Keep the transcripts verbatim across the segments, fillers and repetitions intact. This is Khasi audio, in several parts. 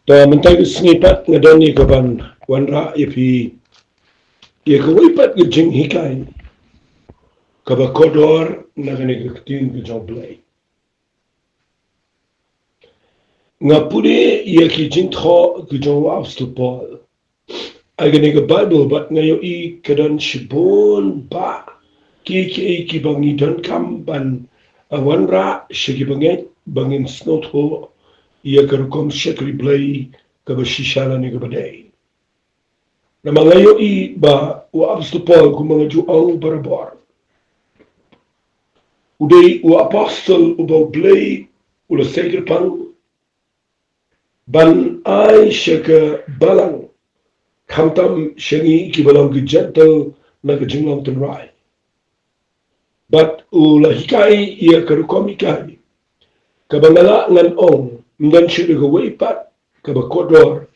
Ta mynta ka sngi pat nga don ïa ka ban wanrah ïa phi ïa kawei pat ka jinghikai kaba kordor na kane ka ktien ka jong U Blei. Nga pule ïa ki jingthoh ka jong u Apostol Paul ha kane ka Baibl bad nga ïohi ka don shibun bah kiei kiei kiba ngi donkam ban, ah, wanrah sha ki bangeit ba ngin sngewthuh ïa ka rukom shakri Blei kaba shisha lane kaba dei. Namar nga ïohi ba u Apostol Paul, kumba nga ju ong barabor, u dei u apostol uba U Blei u la sei kyrpang ban ai sha ka balang, khamtam sha ngi kiba long ki Jentil na ka jinglong tynrai. Bad u la hikai ïa ka rukom hikai kaba nga lah ngan ong ym don shuh da kawei pat kaba kordor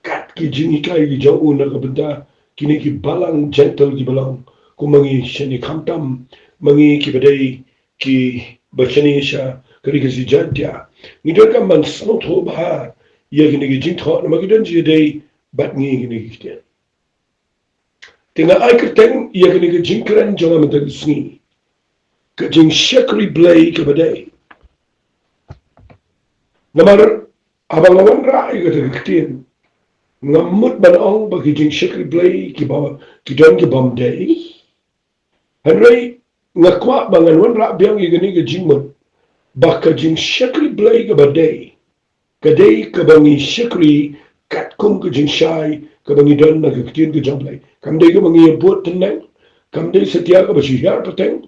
kat ki jinghikai ki jong u na ka bynta kine ki balang Jentil kiba long kum ma ngi shane, khamtam ma ngi kiba dei kiba shane sha ka ri ka Jaintia. Ngi donkam ban sngewthuh bha ïa kine ki jingthoh namar ki don jingïadei bad ngi kine ki ktien. Te nga ai kyrteng ïa kane ka jingkren jong nga mynta ka sngi, ka jingshakri Blei kaba dei. Namar haba nga wanrah ïa kata ka ktien, ngam mut ban ong ba ki jingshakri Blei kiba, ki don kibym dei. Hynrei nga kwah ba ngan wanrah biang ïa kane ka jingmut ba ka jingshakri Blei kaba dei ka dei kaba ngi shakri katkum ka jingshai kaba ngi don na ka ktien ka jong U Blei. Kam dei kaba ngi ïa bud tneng, kam dei satia kaba shu hiar pateng,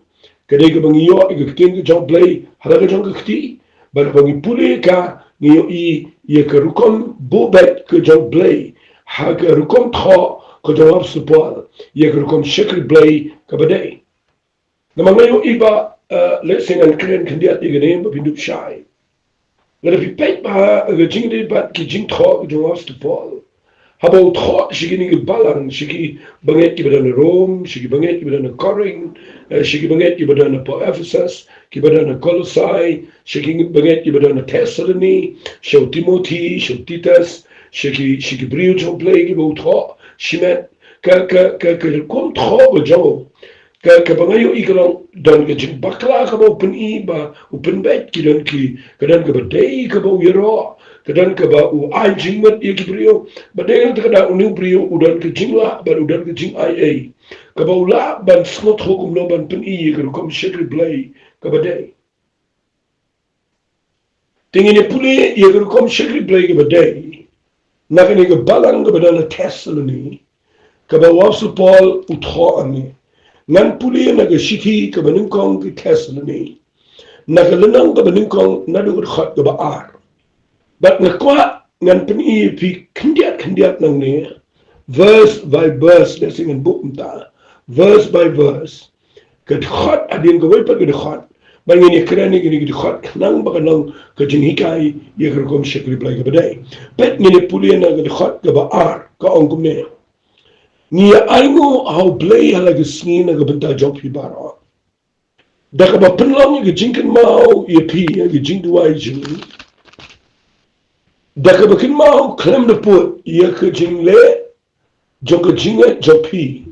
ka dei kaba ngi ïoh ïa ka ktien ka jong U Blei ha la ka jong ka kti, bad haba ngi pule ïa ka, ngi ïohi ïa ka rukom buh beit ka jong U Blei ha ka rukom thoh ka jong u Apostol Paul ïa ka rukom shakri Blei kaba dei. Namar nga ïohi ba, eh, lehse ngan kren khyndiat ïa kane ba phin dup shai. Lada phi peit bha ha ka jingïadei bad ki jingthoh ka jong u Apostol Paul, haba u thoh sha kine ki balang, sha ki bangeit kiba don ha Rom, sha ki bangeit kiba don ha Korinth, eh, sha ki bangeit kiba don hapoh Ephesus, kiba don ha Kolossai, sha ki bangeit kiba don ha Thessaloni, sha u Timothi, sha u Titus, sha ki, sha ki briew jong U Blei kiba u thoh shimet, ka, ka, ka, ka rukom thoh ka jong u, ka, kaba nga ïohi ka long, don ka jingbakla kaba u pyni ba u pynbeit, ki don ki, ka don kaba dei kaba u ïaroh, ka don kaba u ai jingmut ïa ki briew. Bad dei nangta ka daw une u briew u don ka jinglah bad u don ka jingaiei kaba u lah ban sngewthuh kumno ban pyni ïa ka rukom shakri Blei kaba dei. Te ngin ïa pule ïa ka rukom shakri Blei kaba dei na kane ka balang kaba don ha Thessaloni, kaba u Apostol Paul u thoh hangne. Ngan pule na ka shithi kaba nyngkong ki Thessaloni, na ka lynnong kaba nyngkong, naduh ka dkhot kaba ar. Bad nga kwah ngan pyni ïa phi khyndiat khyndiat nangne, verse by verse, lehse ngan buh kumta, verse by verse, ka dkhot hadien kawei pat ka dkhot, ba ngin ïa kren ïa kine ki dkhot khnang ba kan long ka jinghikai ïa ka rukom shakri Blei kaba dei. Peit, ngin ïa pule na ka dkhot kaba ar, ka ong kumne: Ngi ïa ainguh ha U Blei ha la ka sngi na ka bynta jong phi baroh, da kaba pynlong ïa ka jingkynmaw ïa phi ha ka jingduwai jong ngi, da kaba kynmaw khlem da pud ïa ka jingleh jong ka jingngeit jong phi,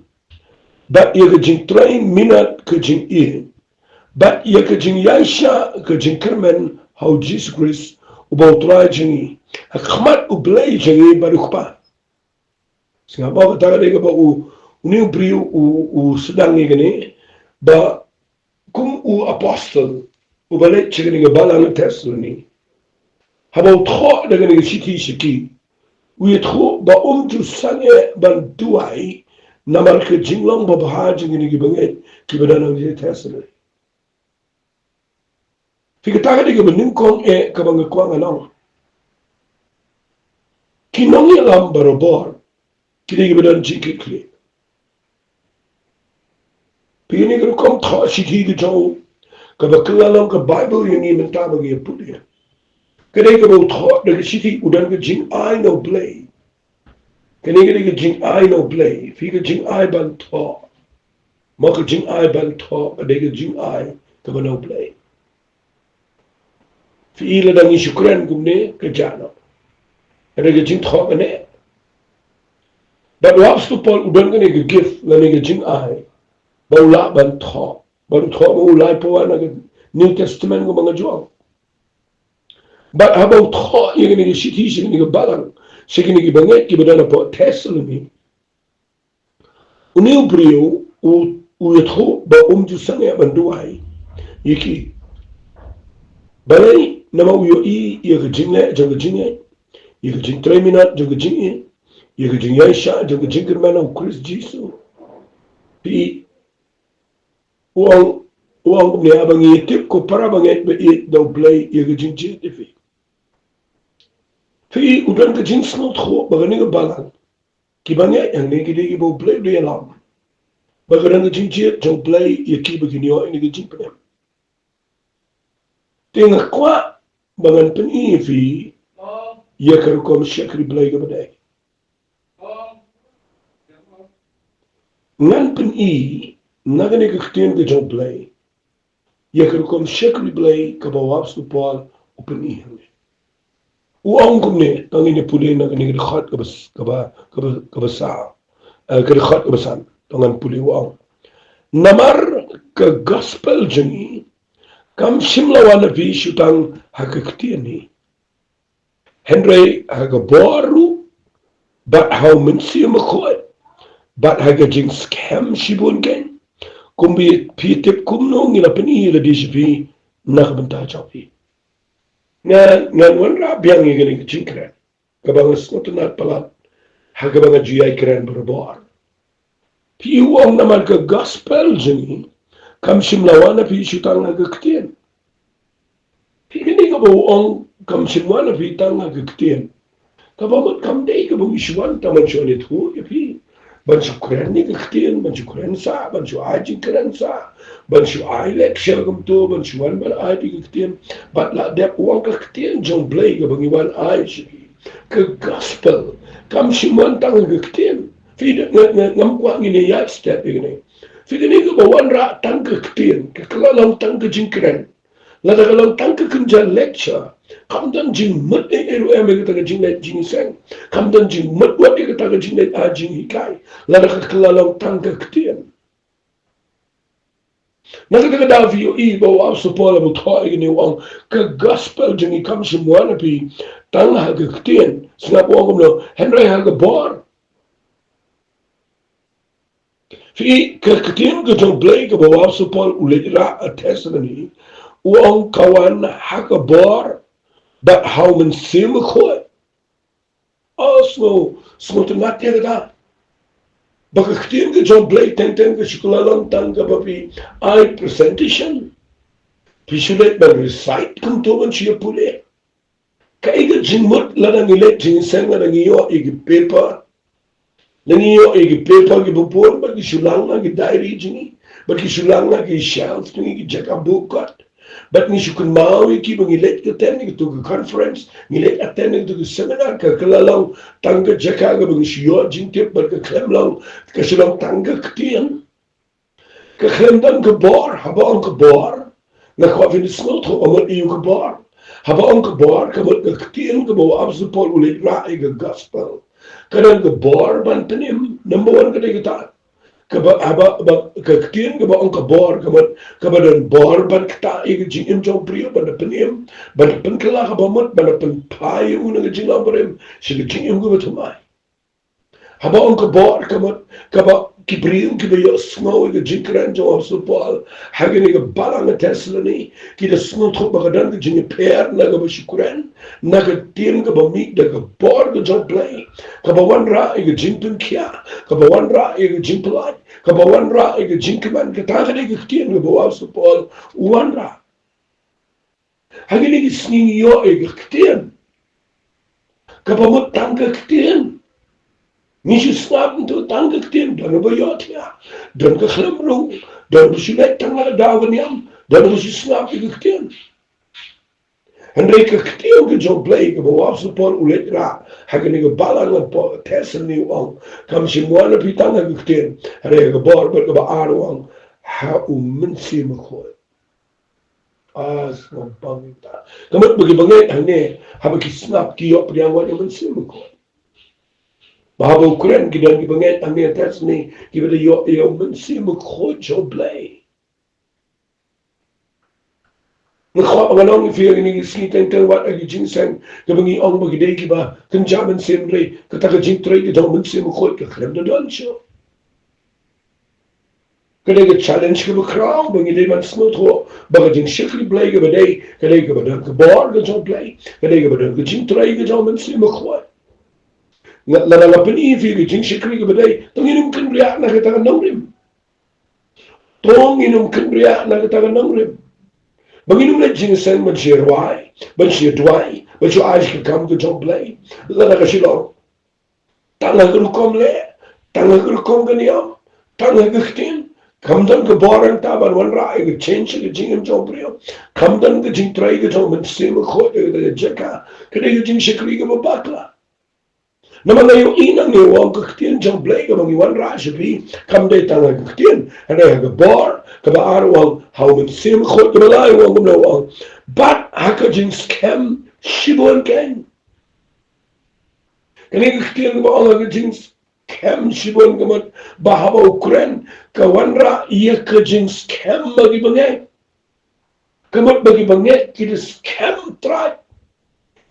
bad ïa ka jingtrei minot ka jingïeit, bad ïa ka jingïaishah ka jingkyrmen ha U Jisu Khrist uba U Trai jong ngi, ha khmat U Blei jong ngi bad U Kpa. Sngap, ba kata ka dei kaba u, une u briew u, u sdang ïa kane, ba kum u apostol uba leit sha kane ka balang Thessaloni, haba u thoh da kane ka shithi sha ki, u ïathuh ba um ju sangeh ban duwai namar ka jinglong babha jong kine ki bangeit kiba don hangne Thessaloni. Phi, kata ka dei kaba nyngkong eh kaba nga kwah ngan ong. Ki nongïalam barabor ki dei kiba don jingkitkhlieh. Phi, kane ka rukom thoh shithi ka jong u, kaba kylla long ka Baibl ïa ngi mynta ba ngi ïa pule, ka dei kaba u thoh da ka shithi, u don ka jingai na U Blei. Kane ka dei ka jingai na U Blei. Phi, ka jingai ban thoh, ma ka jingai ban thoh ka dei ka jingai kaba na U Blei. Phi, lada ngi shu kren kumne ka jah noh. Kane ka jingthoh kane. Bad u apostol Paul u don kane ka gift lane ka jingai ba u lah ban thoh. Bad u thoh ba u lai pawa na ka New Testament kaba nga ju ong. Bad haba u thoh ïa kane ka shithi sha kane ka balang, sha kine ki bangeit kiba don hapoh Thessaloni, une u briew u, u ïathuh ba um ju sangeh ban duwai ïa ki. Balei? Namar u ïohi ïa ka jingleh jong ka jingngeit, ïa ka jingtrei minot jong ka jingïeit, ïa ka jingïaishah jong ka jingkyrmen ha u Khrist Jisu. Phi i, u ong, u ong kumne, haba ngi tip ko para bangeit ba ïeit da U Blei ïa ka jingjied ïa phi. Phi i, u don ka jingsngewthuh ba kane ka balang, kiba ngeit hangne ki dei kiba U Blei u dei ïalam. Ba ka don ka jingjied jong U Blei ïa kiba kin ïoh ïa kane ka jingpynim. Te nga kwah ba ngan pyni ïa phi ïa ka rukom shakri Blei kaba dei. Ngan pyni na kane ka ktien ka jong U Blei ïa ka rukom shakri Blei kaba u apostol Paul u pyni hangne. U ong kumne, to ngin ïa pule na kane ka dkhot kaba, kaba, kaba, kaba sa. Eh, ka dkhot kaba san. To ngan pule, u ong: Namar ka gospel jong ngi kam shym la wan ha phi shu tang ha ka ktien hi, hynrei ha ka bor ruh, bad ha U Mynsiem Bakhuid, bad ha ka jingskhem shibun kein, kumba phi tip kumno ngi la pyni ïa lade sha phi na ka bynta jong phi. Nga, ngan wanrah biang ïa kane ka jingkren kaba nga sngewtynnat palat ha kaba nga ju ïai kren barabor. Phi i, u ong namar ka gospel jong ngi kam shym la wan ha phi shu tang ha ka ktien. Phi i, kane kaba u ong kam shym wan ha phi tang ha ka ktien, kaba mut kam dei kaba ngi shu wan tang ban shu ïathuh ïa phi, ban shu kren ïa ka ktien, ban shu kren sah, ban shu ai jingkren sah, ban shu ai lecture kumto, ban shu wan ban ai ïa ka ktien. Bad la dep, u ong ka ktien jong U Blei kaba ngi wan ai sha phi, ka gospel, kam shym wan tang ha ka ktien. Phi i, nga, nga, ngam kwah ngin ïa ïaid step ïa kane. Phi i, kane kaba wanrah tang ka ktien, ka, ka la long tang ka jingkren, lada ka long tang ka kynja lecture, kam don jingmut ei ei ruh em ïa kata ka jingleit jingïaseng. Kam don jingmut wat ïa kata ka jingleit ai jinghikai, lada ka, ka la long tang ka ktien. Na kata ka daw phi ïohi ba u apostol Paul haba u thoh ïa kane u ong, ka gospel jong ngi kam shym wan ha phi tang ha ka ktien. Sngap, u ong kumno? Hynrei ha ka bor. Phi i, ka ktien ka jong U Blei kaba u apostol Paul u leit rah ha Thessaloni, u ong ka wan ha ka bor bad ha U Mynsiem Bakhuid. O, sngew, sngewtynnat ïa kata. Ba ka ktien ka jong U Blei teng teng ka shu kylla long tang kaba phi ai presentation, phi shu leit ban recite kumto ban shu ïa pule. Kaei ka jingmut lada ngi leit jingïaseng, lada ngi ïoh ïa ki paper, lada ngi ïoh ïa ki paper kiba bun, bad ki shu lang ha ki diary jong ngi, bad ki shu lang ha ki shelf jong ngi, ki jaka booh kot, bad ngi shu kynmaw ïa ki ba ngi leit attend ïa kito ki conference, ngi leit attend ïa kito ki seminar, ka kylla long tang ka jaka kaba ngi shu ïoh jingtip, bad ka khlem long, ka shu long tang ka ktien. Ka khlem don ka bor. Haba ong ka bor, nga kwah phin sngewthuh, ka mut aïu ka bor. Haba ong ka bor, ka mut ka ktien kaba u apostol Paul u leit rah ïa ka gospel, ka don ka bor ban pynim. Number one ka dei kata. Kaba, haba, ba, ka ktien kaba ong ka bor, ka mut kaba don bor ban ktah ïa ka jingim jong u briew, ban da pynim, ban da pynkylla, kaba mut ban da pynphai ïa u na ka jinglong barim sha ka jingim kaba thymmai. Haba ong ka bor, ka mut kaba ki briew kiba ïohsngew ïa ka jingkren jong u apostol Paul ha kane ka balang ha Thessaloni ki da sngewthuh ba ka don ka jingïapher na kaba shu kren, na ka ktien kaba mih da ka bor ka jong U Blei, kaba wanrah ïa ka jingpynkhiah, kaba wanrah ïa ka jingpynlait, kaba wanrah ïa ka jingkmen. Kata ka dei ka ktien kaba u apostol Paul u wanrah. Ha kine ki sngi ngi ïoh ïa ka ktien. Kaba mut tang ka ktien. Ngi shu sngap hangto tang ka ktien, don ba ïohthiah, don ka khlem rung, don ba shu leit tang ha ka daw ka niam, don ba shu sngap ïa ka ktien. Hynrei ka ktien ka jong U Blei kaba u apostol Paul u leit rah ha kane ka balang ha Thessaloni u ong, kam shym wan ha phi tang ha ka ktien, hynrei ha ka bor, bad kaba ar u ong, ha U Mynsiem Bakhuid. Ah, sngewbha ïa kata. Ka mut ba ki bangeit hangne, haba ki sngap ki ïoh pdiang wat ïa u Mynsiem Bakhuid. Ba haba u kren ki don ki bangeit hangne, test ne, kiba da ïoh ïa u Mynsiem Bakhuid jong U Blei. Nga kwah ba ngan ong ïa phi ïa kine ki sngi teng teng wat ha ki jingïaseng, kaba ngi ong ba ki dei kiba kynja mynsiem, hynrei kata ka jingtrei ka jong u Mynsiem Bakhuid ka khlem da don shuh. Ka dei ka challenge kaba khraw ba ngi dei ban sngewthuh ba ka jingshakri Blei kaba dei, ka dei kaba don ka bor ka jong U Blei, ka dei kaba don ka jingtrei ka jong u Mynsiem Bakhuid. Nga, lada nga pyni ïa phi ka jingshakri kaba dei, to ngin ym kynriah na kata ka nongrim. To ngin ym kynriah na kata ka nongrim. Ba ngin ym leit jingïaseng ban shu rwai, ban shu duwai, ban shu ai ka kam ka jong U Blei. Lada ka shu long tang ha ka rukom leh, tang ha ka rukom ka niam, tang ha ka ktien. Kam don ka bor hangta ban wanrah ïa ka change ka jingim jong u briew. Kam don ka jingtrei ka jong u Mynsiem Bakhuid ïa ka jaka. Ka dei ka jingshakri kaba bakla. Namar nga ïohi nangne u ong ka ktien jong U Blei kaba ngi wanrah sha phi, kam dei tang ha ka ktien, hynrei ha ka bor. Kaba ar u ong ha u Mynsiem Bakhuid, kaba lai u ong kumno, u ong bad ha ka jingskhem shibun kein. Kane ka ktien kaba ong ha ka jingskhem shibun ka mut ba haba u kren ka wanrah ïa ka jingskhem ha ki bangeit. Ka mut ba ki bangeit ki da skhem trai.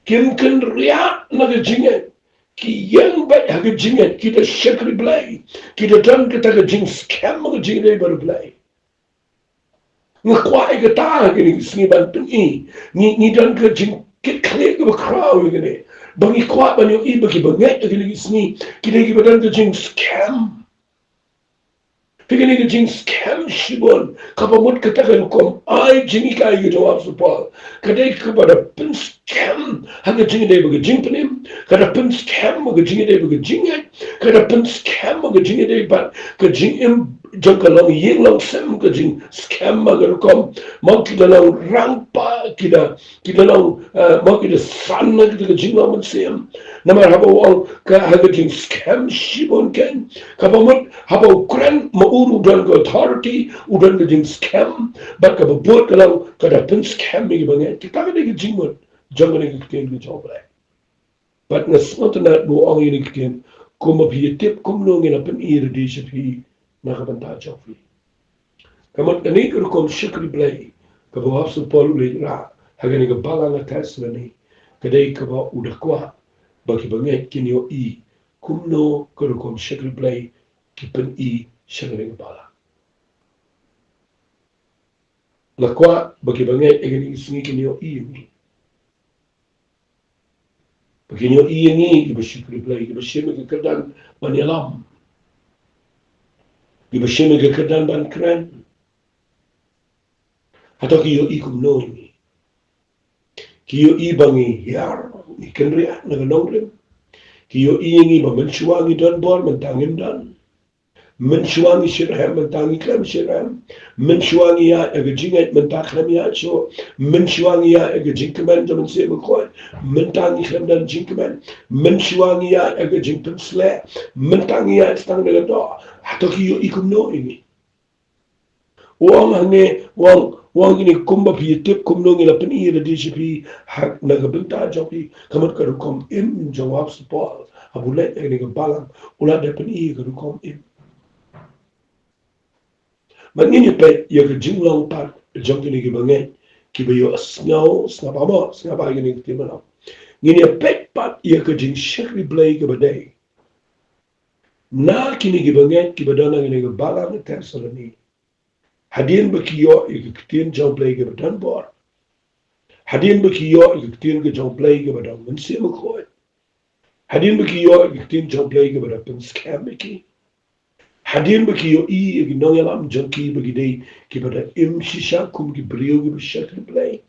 Kim kynriah na ka jingngeit. Ki ïeng beit ha ka jingngeit, ki da shakri Blei, ki da don kata ka jingskhem ha ka jingïadei bad U Blei. Nga kwah ïa kata ha kine ki sngi ban pyni. Ngi, ngi don ka jingkitkhlieh kaba khraw ïa kane. Ba ngi kwah ban ïohi ba ki bangeit ha kine ki sngi ki dei kiba don ka jingskhem. Te kane ka jingskhem shibun, kaba mut kata ka rukom ai jinghikai ka jong u Apostol Paul, ka dei kaba da pynskhem ha ka jingïadei bad ka jingpynim, ka da pynskhem ha ka jingïadei bad ka jingngeit, ka da pynskhem ha ka jingïadei bad ka jingim jong ka longïing longsem, ka jingskhem ha ka rukom, mo, ki da long rangpa, ki da ki da long, eh, mo, ki da san na kita ka jinglong mynsiem. Namar haba u ong ka ha ka jingskhem shibun kein, kaba mut haba u kren, mo, u ruh u don ka authority, u don ka jingskhem, bad kaba bud ka long ka da pynskhem ïa ki bangeit. Kita ka dei ka jingmut jong kane ka ktien ka jong U Blei. Bad nga sngewtynnat ba u ong ïa kane ka ktien, kumba phi ïatip kumno ngi la pyni ïa lade sha phi na ka bynta jong phi. Ka mut kane ka rukom shakri Blei kaba u Apostol Paul u leit rah ha kane ka balang ha Thessaloni, ka dei kaba u da kwah ba ki bangeit kin ïohi kumno ka rukom shakri Blei ki pyni sha kane ka balang. La kwah ba ki bangeit ha kine ki sngi kin ïohi ïa ngi. Ba kin ïohi ïa ngi kiba shakri Blei, kiba shim ïa ka kyrdan ban ïalam, kiba shim ïa ka kyrdan ban kren. Hato ki ïohi kumno ïa ngi? Ki ïohi ba ngi hiar, ngi kynriah na ka nongrim. Ki ïohi ïa ngi ba mynshuwa ngi don bor, mynta ngim don. Mynshuwa ngi shitrhem, mynta ngi khlem shitrhem. Mynshuwa ngi ïaid ha ka jingngeit, mynta khlem ïaid shuh. Mynshuwa ngi ïaid ha ka jingkmen jong u Mynsiem Bakhuid, mynta ngi khlem don jingkmen. Mynshuwa ngi ïaid ha ka jingpynsleh, mynta ngi ïaid tang da ka doh. Hato ki ïohi kumno ïa ngi? U ong hangne, u ong, u ong kine, kumba phi ïatip kumno ngi la pyni ïa lade sha phi ha, na ka bynta jong phi, ka mut ka rukom im jong u Apostol Paul haba u leit ha kane ka balang, u la dep pyni ïa ka rukom im. Bad ngin ïa peit ïa ka jinglong pat jong kine ki bangeit kiba ïohsngew, sngap bha mo, sngap bha ïa kine ki ktien ba long. Ngin ïa peit pat ïa ka jingshakri Blei kaba dei na kine ki bangeit kiba don ha kane ka balang ha Thessaloni. Hadien ba ki ïoh ïa ka ktien jong U Blei kaba don bor, hadien ba ki ïoh ïa ka ktien ka jong U Blei kaba don Mynsiem Bakhuid, hadien ba ki ïoh ïa ka ktien jong U Blei kaba da pynskhem ïa ki, hadien ba ki ïohi ïa ki nongïalam jong ki ba ki dei kiba da im shisha kum ki briew kiba shakri Blei.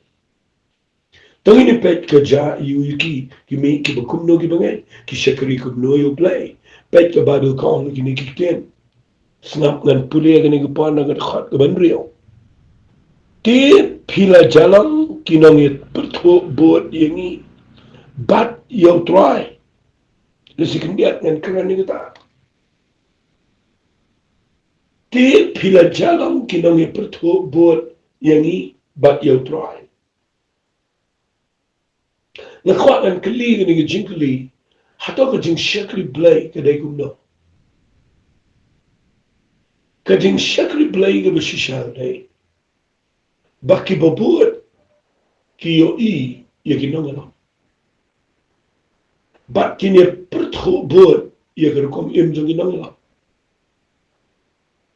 To ngin ïa peit ka jia ïa u ïa ki, ki mih kiba kumno ki bangeit, ki shakri kumno ïa U Blei. Peit ka Baibl ka ong kine ki ktien. Sngap, ngan pule ïa kane ka por na ka dkhot kaba hynriew. Te phi la jia long ki nongïapyrthuh bud ïa ngi bad ïa U Trai. Lehse khyndiat ngan kren ïa kata. Te phi la jia long ki nongïapyrthuh bud ïa ngi bad ïa U Trai. Nga kwah ngan kylli kane ka jingkylli, hato ka jingshakri Blei ka dei kumno? Ka jingshakri Blei kaba shisha ka dei ba kiba bud ki ïohi ïa ki nongïalam, bad kin ïa pyrthuh bud ïa ka rukom im jong ki nongïalam.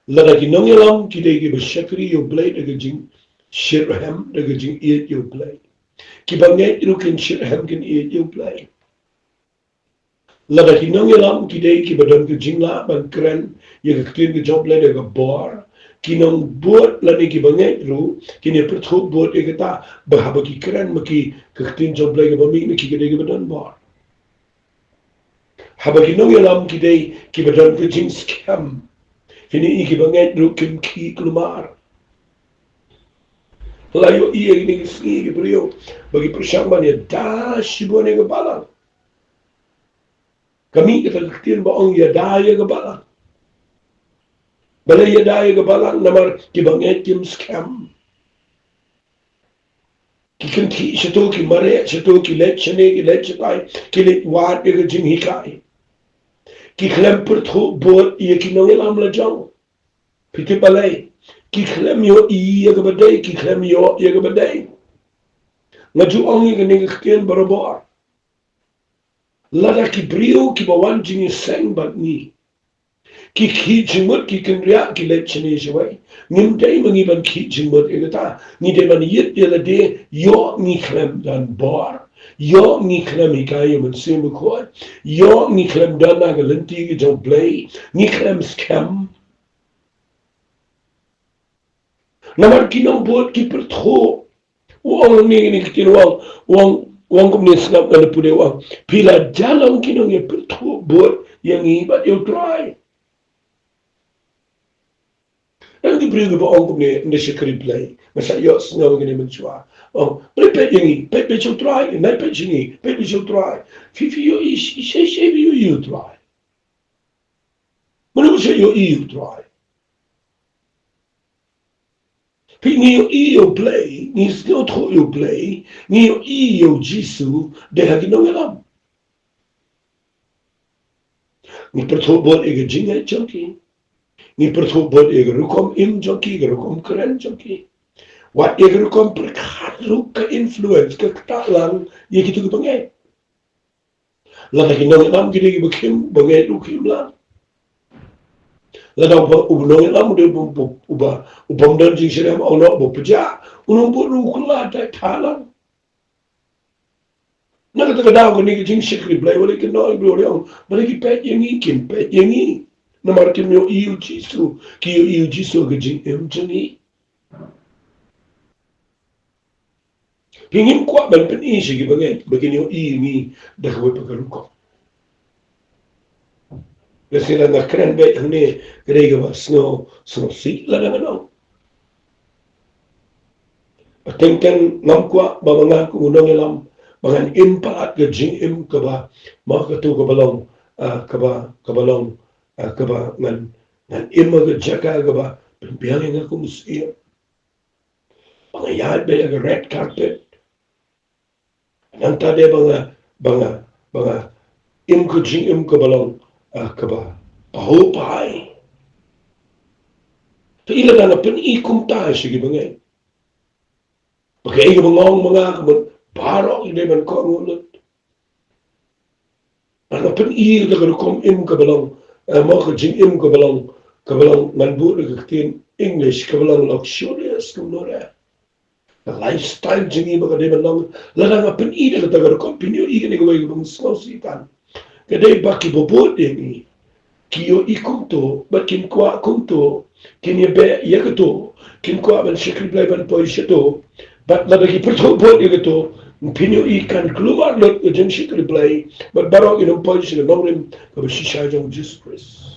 Lada ki nongïalam ki dei kiba shakri ïa U Blei da ka jingshitrhem, da ka jingïeit ïa U Blei, kiba ngeit ruh kin shitrhem, kin ïeit ïa U Blei. Lada ki nongïalam ki dei kiba don ka jinglah ban kren ïa ka ktien ka jong U Blei da ka bor, ki nongbud lane kiba ngeit ruh kin ïa pyrthuh bud ïa kata, ba haba ki kren ma ki ka ktien jong U Blei kaba mih na ki, ka dei kaba don bor. Haba ki nongïalam ki dei kiba don ka jingskhem, kine kiba ngeit ruh kim khih kulmar. La ïohi ïa kine ki sngi ki briew ba ki pyrshang ban ïada shibun ïa ka balang. Ka mih kata ka ktien ba ong ïada ïa ka balang. Balei ïada ïa ka balang? Namar kiba ngeit kim skhem. Ki kynthih shato, ki mareh shato, ki leit shane, ki leit shatai, ki leit wad ïa ka jinghikai. Ki khlem pyrthuh bud ïa ki nongïalam la jong. Phi tip balei? Ki khlem ïohi ïa kaba dei, ki khlem ïoh ïa kaba dei. Nga ju ong ïa kane ka ktien barabor. Lada ki briew kiba wan jingïaseng bad ngi ki khih jingmut, ki kynriah, ki leit shane shawei, ngim dei ma ngi ban khih jingmut ïa kata. Ngi dei ban ïit ïa lade, ïoh ngi khlem don bor, ïoh ngi khlem hikai ïa u Mynsiem Bakhuid, ïoh ngi khlem don ha ka lynti ka jong U Blei, ngi khlem skhem. Namar ki nongbud ki pyrthuh. U ong hangne kine ki ktien, u ong, u ong, u ong kumne, sngap, nga la pule, u ong, phi la jan long ki nongïapyrthuh bud ïa ngi bad ïa U Trai. Nang ki briew kiba ong kumne, ynda shakri Blei, nga sa ïohsngew kine mynshuwa. Ong, peit, peit ïa ngi, peit, peit sha U Trai, nai peit sha ngi, peit, peit sha U Trai. Phi, phi ïohi, i, i, i, phi ïohi U Trai. Mano ba shu ïohi U Trai? Phi, ngi ïohi ïa U Blei, ngi sngewthuh ïa U Blei, ngi ïohi ïa U Jisu dei ha ki nongïalam. Ngi pyrthuh bud ïa ka jingngeit jong ki. Ngi pyrthuh bud ïa ka rukom im jong ki, ka rukom kren jong ki. Wat ïa ka rukom pyrkhat ruh ka influence, ka ktah lang ïa kito kiba ngeit. Lada ki nongïalam ki dei kiba khim, ba ngeit ruh khim lang. Lada uba, uba nongïalam u dei uba, uba, uba, ubym don jingshitrhem, u nongba pjah, u nongbud ruh u kylla tai thalang. Na kata ka daw kane ka jingshakri Blei, wat la ki nongïalam, wat la ki peit ïa ngi, kim peit ïa ngi. Namar kim ïohi ïa U Jisu, ki ïohi ïa U Jisu ha ka jingim jong ngi. Phi, ngim kwah ban pyni sha kiba ngeit ba kin ïohi ïa ngi da kawei pat ka rukom. Lehse lada nga kren beit hangne ka dei kaba sngew, sngewsih lada nga ong. Ba teng teng ngam kwah ba ma nga kum u nongïalam ba ngan im palat ka jingim kaba, ma kato kaba long, ah, kaba, kaba long, ah, kaba ngan, ngan im ha ka jaka kaba pynbiang ïa nga kum u syiem. Ba nga ïaid beit ha ka red carpet. Nangta de ba nga, ba nga, ba nga im ka jingim kaba long, ah, kaba, ba hok bha. Te lada nga pyni kumta sha kiba ngeit, ba kaei kaba nga ong ma nga ka mut baroh ki dei ban kohnguh lut. Nga pyni ïa ka rukom im kaba long, eh, mo ka jingim kaba long, kaba long ngan buh da ka ktien English kaba long luxurious kumno re. Ka lifestyle jong ngi ba ka dei ban long, lada nga pyni da kata ka rukom, phin ïohi kane kawei kaba sngewsih tang. Ka dei ba kiba bud ïa ngi ki ïohi kumto, bad kin kwah kumto, kin ïabeh ïa kato, kin kwah ban shakri Blei ban poi shato. Bad lada ki pyrthuh bud ïa kato, phin ïohi kan kulmar lut ka jingshakri Blei, bad baroh kin ym poi sha ka nongrim kaba shisha jong U Jisu Khrist.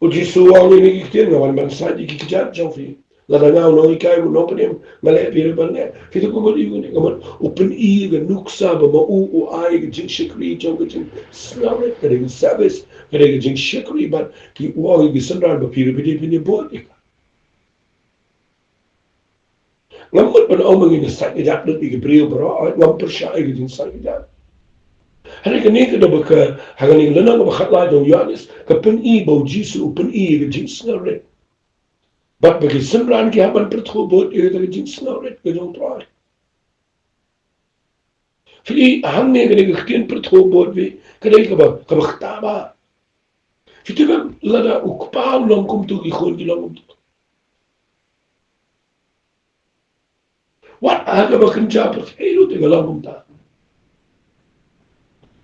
U Jisu u ong ïa kine ki ktien, nga wan ban sait ïa ki kjat jong phi. Lada nga u nonghikai, u nongpynim, nga leh phi ruh ban leh. Phi to kumno ïa une, ka mut u pyni ka nuksa ba ma u u ai ka jingshakri jong ka jingsngewrit, ka dei ka service, ka dei ka jingshakri, bad ki, u ong ïa ki synran ba phi ruh phi dei phin ïa bud ïa ka. Ngam mut ban ong ba ngin ïa sait kjat lut ïa ki briew baroh, ngam pyrshah ïa ka jingsait kjat. Hynrei kane ka dei ba ka, ha kane ka lynnong kaba khatlai jong u Ïoannis, ka pyni ba u Jisu u pyni ïa ka jingsngewrit. Bad ba ki synran ki hap ban pyrthuh bud ïa ka jingsngewrit ka jong u Trai. Phi i hangne kane ka ktien pyrthuh bud phi, ka dei kaba, kaba kata ba. Phi tip em lada u kpa u long kumto ki khun ki long kumto. Wat ha kaba kynja pyrthei ruh te ka long kumta.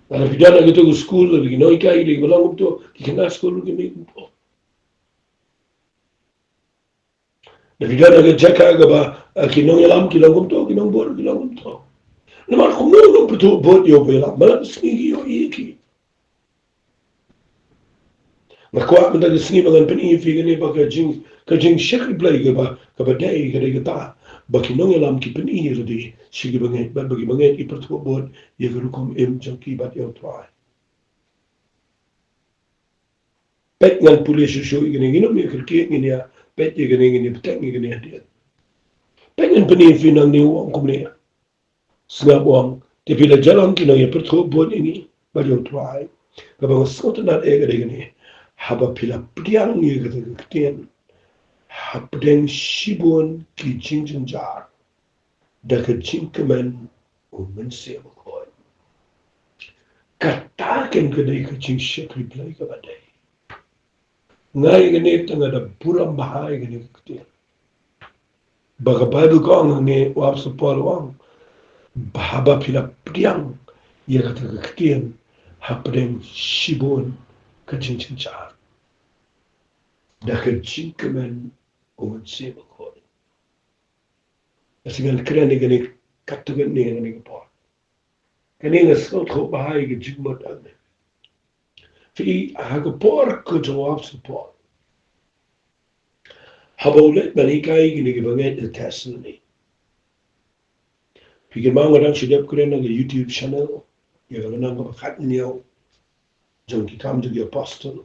Lada phi don ha kito ki skul, lada ki nonghikai ki dei ba long kumto, ki khynnah skul ruh ki mih kumto. Da phi don ha ka jaka kaba, eh, ki nongïalam ki long kumto, ki nongbud ki long kumto. Namar kumno ngan pyrthuh bud ïa uba ïalam, man la ka sngi ki ïohi ki. Nga kwah mynta ka sngi ba ngan pyni ïa phi kane ba ka jing, ka jingshakri Blei kaba, kaba dei, ka dei kata ba ki nongïalam ki pyni ïa lade sha ki bangeit, bad ba ki bangeit ki pyrthuh bud ïa ka rukom im jong ki bad ïa u Trai. Peit ngan pule shuh shuh ïa kane, ngin ym ïa kyrkieh, ngin ïa peit ïa kane, ngin ïa bteng ïa kane hadien. Peit ngan pyni ïa phi nangne, u ong kumne. Sngap, u ong, te phi la ïalam ki nongïapyrthuh bud ïa ngi bad ïa u Trai. Kaba nga sngewtynnat eh ka dei kane. Haba phi la pdiang ïa kata ka ktien, hapdeng shibun ki jingjynjar, da ka jingkmen u Mynsiem Bakhuid. Kata ken ka dei ka jingshakri Blei kaba dei. Nga ïa kane te nga da burom bha ïa kane ka ktien. Ba ka Baibl ka ong hangne, u Apostol Paul u ong, ba haba phi la pdiang ïa kata ka ktien, hapdeng shibun ka jingjynjar, da ka jingkmen u Mynsiem Bakhuid. Nga sngew kren ïa kane katto katne ïa kane ka por. Kane nga sngewthuh bha ïa ka jingmut hangne. Phi i ha ka por ka jong u Apostol Paul, haba u leit ban hikai ïa kine ki bangeit ha Thessaloni. Phi kynmaw nga dang shu dep kren ha ka YouTube channel ïa ka lynnong kaba khatñiew jong Ki Kam jong ki Apostol.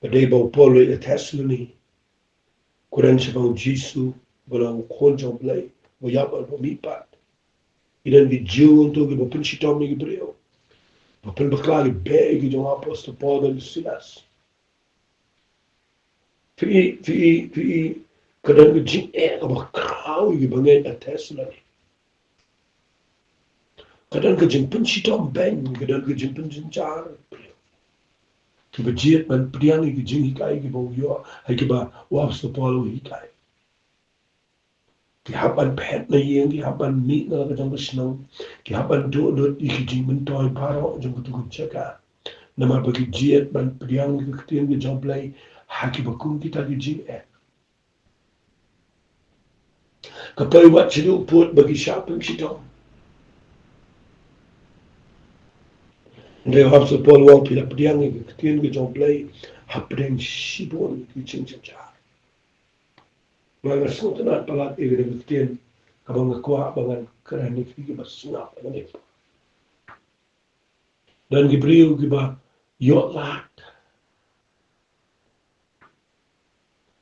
Ba dei ba u Paul u leit ha Thessaloni, kren shaphang u Jisu ba long u Khun jong u Blei, ba ïap bad ba mihpat. Ki don ki Jiw hangto kiba pynshitom ïa ki briew, ba pynbakla ïa ki beh ki jong u Apostol Paul bad u Silas. Phi i, phi i, phi i, ka don ka jingeh kaba khraw ïa ki bangeit ha Thessaloni. Ka don ka jingpynshitom beiñ, ka don ka jingpynjynjar. Kiba jied ban pdiang ïa ki jinghikai kiba u ïoh, ha kiba u Apostol Paul u hikai. Ki hap ban phet na ïing, ki hap ban mih na la ka jong ka shnong, ki hap ban duh lut ïa ki jingmyntoi baroh jong katu ka jaka. Namar ba ki jied ban pdiang ïa ka ktien ka jong u Blei ha kiba kum kita ki jingeh. Ka poi wat sha u pud ba ki shah pynshitom. Hynrei u Apostol Paul u ong phi la pdiang ïa ka ktien ka jong u Blei hapdeng shibun ki jingjynjar. Nga nga sngewtynnat palat ïa kane ka ktien kaba nga kwah ba ngan kren ïa phi kiba sngap ïa kane. Don ki briew kiba ïoh lad,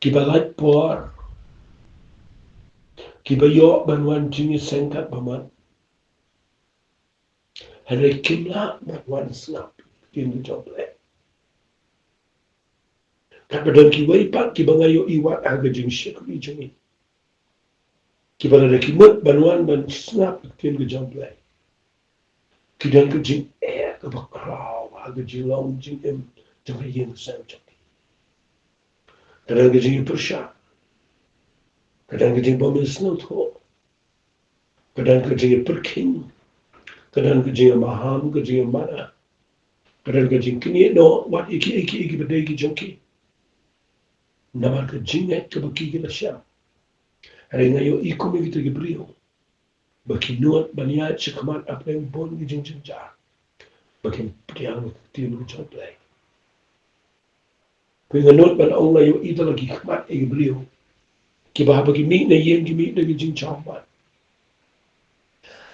kiba lait por, kiba ïoh ban wan jingïaseng katba mat. Hynrei kim lah ban wan sngap ïa ka ktien ka jong u Blei. Katba don kiwei pat kiba nga ïohi wat ha ka jingshakri jong ngi, kiba lada ki mut ban wan ban sngap ïa ka ktien ka jong u Blei, ki don ka jingeh kaba khraw ha ka jinglong jingim jong ka ïing ka sem jong ki. Ka don ka jingïapyrshah, ka don ka jingbym sngewthuh, ka don ka jingïapyrkhing, ka don ka jingïamaham, ka jingïamana, ka don ka jingkynnoh noh wat ïa kiei kiei kiba dei ki jong ki. Namar ka jingngeit kaba ki ki la shem. Hynrei nga ïohi kum ïa kita ki briew ba ki nud ban ïaid shakhmat hapdeng bun ki jingjynjar ba kin pdiang ïa ka ktien ka jong u Blei. Phi, nga nud ban ong nga ïohi da la ki khmat ïa ki briew kiba haba ki mih na ïing ki mih da ki jingshah ban,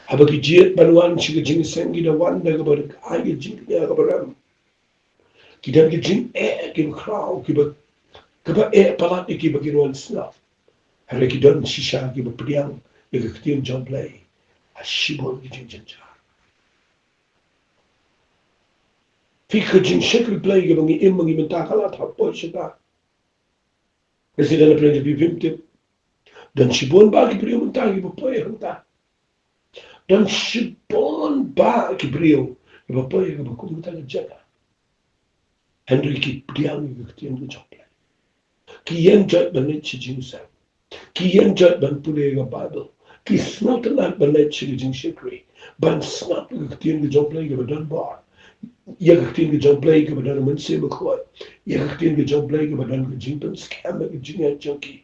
haba ki jied ban wan sha ka jingïaseng ki da wan da kaba ai ka jingkñia kaba rem. Ki don ki jingeh kiba khraw kiba, kaba eh palat ïa ki ba kin wan sngap. Hynrei ki don shisha kiba pdiang ïa ka ktien jong U Blei ha shibun ki jingjynjar. Phi, ka jingshakri Blei kaba ngi im ma ngi mynta ka la thap poi shata. Ka sdang na pdeng jong phi, phim tip. Don shibun bah ki briew mynta kiba poi hangta. Don shibun bah ki briew kiba poi kaba kum kata ka jaka. Hynrei ki pdiang ïa ka ktien ka jong U Blei. Ki ïeng joit ban leit sha jingseng. Ki ïeng joit ban pule ïa ka Baibl. Ki sngewtynnat ban leit sha ka jingshakri, ban sngap ïa ka ktien ka jong U Blei kaba don bor, ïa ka ktien ka jong U Blei kaba don ha U Mynsiem Bakhuid, ïa ka ktien ka jong U Blei kaba don ka jingpynskhem ïa ka jingngeit jong ki.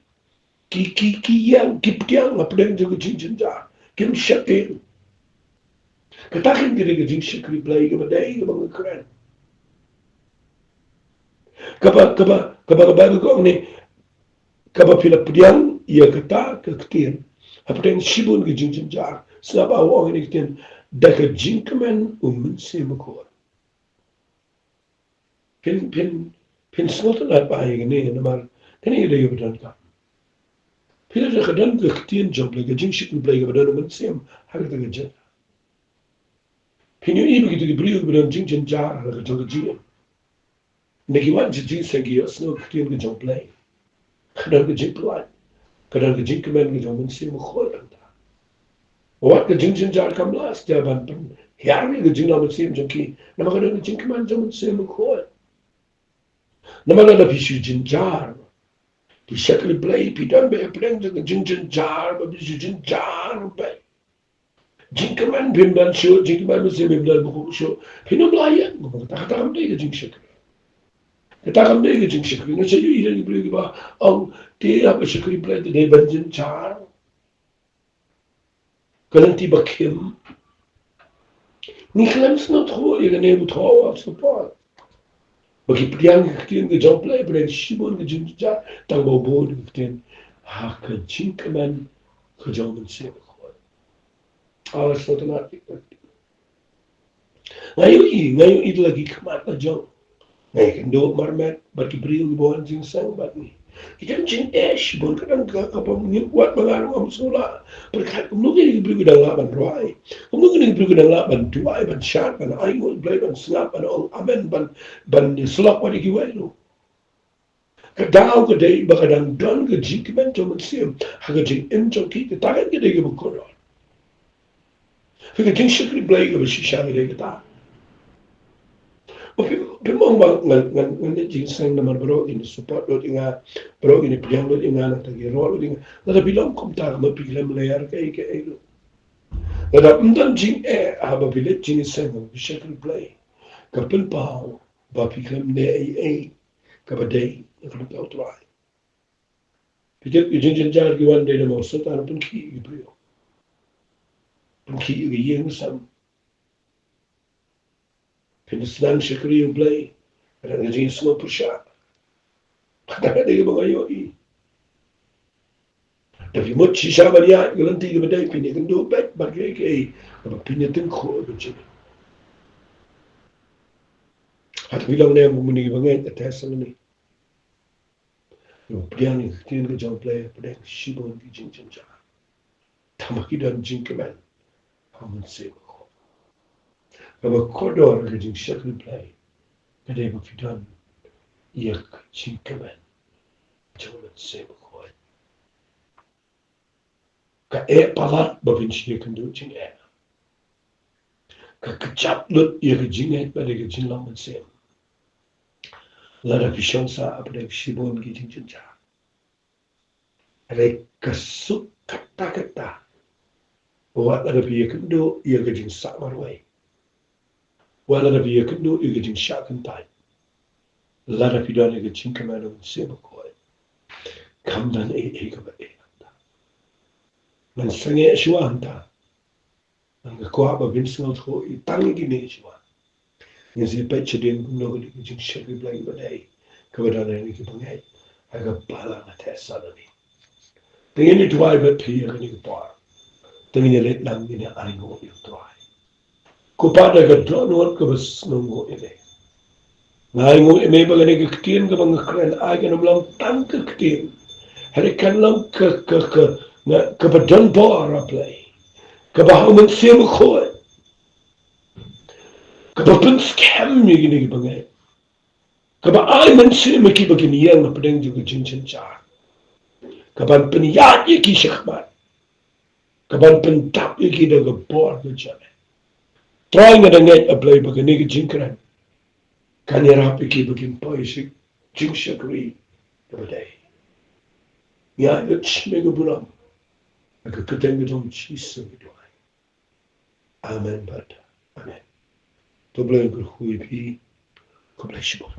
Ki, ki, ki ïeng, ki pdiang hapdeng jong ka jingjynjar. Kim shakri. Kata ka dei ka jingshakri Blei kaba dei kaba nga kren. Kaba, kaba, kaba, kaba ka ong ne, kaba phi la pdiang ïa kata ka ktien hapdeng shibun ki jingjynjar. Sngap, u ong ïa kane ka ktien da ka jingkmen U Mynsiem Bakhuid. Phin, phin, phin sngewtynnat bha ïa kane, namar kane ka dei kaba donkam. Phi la da ka don ka ktien jong U Blei, ka jingshakri Blei kaba don ha U Mynsiem ha kata ka jaka. Phin ïohi ba kito ki briew kiba don jingjynjar ha ka jong ka jingim, hynda ki wan sha jingseng ki ïohsngew ka ktien ka jong U Blei, ka don ka jingpyllait, ka don ka jingkmen ka jong U Mynsiem Bakhuid hangta. Wat ka jingjynjar kam lah shuh ban pynhiar ïa ka jinglong mynsiem jong ki, namar ka don ka jingkmen jong U Mynsiem Bakhuid. Namar lada phi shu jynjar, phi shakri Blei, phi don beit hapdeng jong ka jingjynjar, ba phi shu jynjar beit. Jingkmen phim don shuh, jingkmen mynsiem phim don bakhuid shuh, phin ym lah ïeng, kumba kata, kata kam dei ka jingshakri. Kata kam dei ka jingshakri. Nga shu ïohi ïa ki briew kiba ong, te haba shakri Blei te dei ban jynjar. Ka lynti ba khim. Ngi khlem sngewthuh ïa kane, ba thoh, wat support ba ki pdiang ïa ka ktien ka jong U Blei hapdeng shibun ki jingjynjar, tang ba u bud ïa ka ktien ha ka jingkmen ka jong U Mynsiem Bakhuid. Aw, sngewtynnat. Nga ïohi, nga ïohi da la ki khmat la jong. Nga ïakynduh marmet bad ki briew kiba wan jingseng bad ngi. Ki don jingeh shibun, ka don ka, kaba ngi, wat ba nga ruh ngam sngewlah pyrkhat kumno kine ki briew ki dang lah ban rwai, kumno kine ki briew ki dang lah ban duwai, ban shad, ban ainguh Blei, ban sngap, ban ong amen, ban, ban ïasyllok bad kiwei ruh. Ka daw ka dei ba ka dang don ka jingkmen jong U Mynsiem ha ka jingim jong ki, kata ka dei kaba kordor. Phi, ka jingshakri Blei kaba shisha ka dei kata. Ba phim, phim ong ba ngan, ngan, ngan leit jingseng namar baroh kin support lut ïa nga, baroh kin pdiang lut ïa nga, nangta ki ïaroh lut ïa nga. Lada phi long kumta, kam phi khlem leh kaei kaei ruh. Lada ym don jingeh haba phi leit jingseng, haba phi shakri Blei, ka pynpaw ba phi khlem leh ei ei kaba dei na ka bynta U Trai. Phi tip, ki jingjynjar ki wan dei namar u Soitan u pynkhih ïa ki briew, pynkhih ïa ka ïing ka sem. Phin sdang shakri ïa U Blei, ka don ka jingsngew pyrshah. Kata ka dei kaba nga ïohi. Da phi mut shisha ban ïaid ka lynti kaba dei, phin ïakynduh beit bad kiei kiei kaba phin ïatyngkhuh ïa ka jingim. Hato phi long ne em kum kine kiba ngeit na Thessaloni, kiba pdiang ïa ka ktien ka jong U Blei hapdeng shibun ki jingjynjar, tang ba ki don jingkmen ha U Mynsiem Bakhuid? Kaba kordor ka jingshakri Blei ka dei ba phi don ïa ka jingkmen jong U Mynsiem Bakhuid. Ka eh palat ba phin shu ïakynduh jingeh. Ka kjap lut ïa ka jingngeit bad ïa ka jinglong mynsiem lada phi shong sah hapdeng shibun ki jingjynjar. Hynrei ka suk katta katta wat lada phi ïakynduh ïa ka jingsah marwei, wat lada phi ïakynduh ïa ka jingshah kyntait, lada phi don ïa ka jingkmen U Mynsiem Bakhuid, kam don ei ei kaba eh hangta. Ngan sangeh shuwa hangta. Nga kwah ba phin sngewthuh ïa tang kine shuwa. Ngin sa peit shadien kumno ka dei ka jingshakri Blei ba dei kaba don ha kine ki bangeit ha ka balang ha Thessaloni. Te ngin ïa duwai bad phi ha kane ka por. Te ngin ïa leit lang, ngin ïa ainguh ïa U Trai. Ko Pa, da ka dohnud kaba sngewnguh ïa me, nga ainguh ïa me ba kane ka ktien kaba nga kren, ai kan ym long tang ka ktien Hynrei kan long ka, ka, ka, nga, kaba don bor, A Blei. Kaba ha u Mynsiem Bakhuid. Kaba pynskhem ïa kine kiba ngeit. Kaba ai mynsiem ïa ki ba kin ïeng hapdeng jong ka jingsynshar. Kaban pynïaid ïa ki shakhmat. Kaban pyndap ïa ki da ka bor ka jong me. Trai nga da ngeit, A Blei, ba kane ka jingkren kan ïarap ïa ki ba kin poi sha jingshakri kaba dei. Nga ïeit sha me, ka burom. Ha ka kyrteng ka jong U Jisu nga duwai. Amen, bad amen. To Blei un kyrkhu ïa phi. Khublei shibun.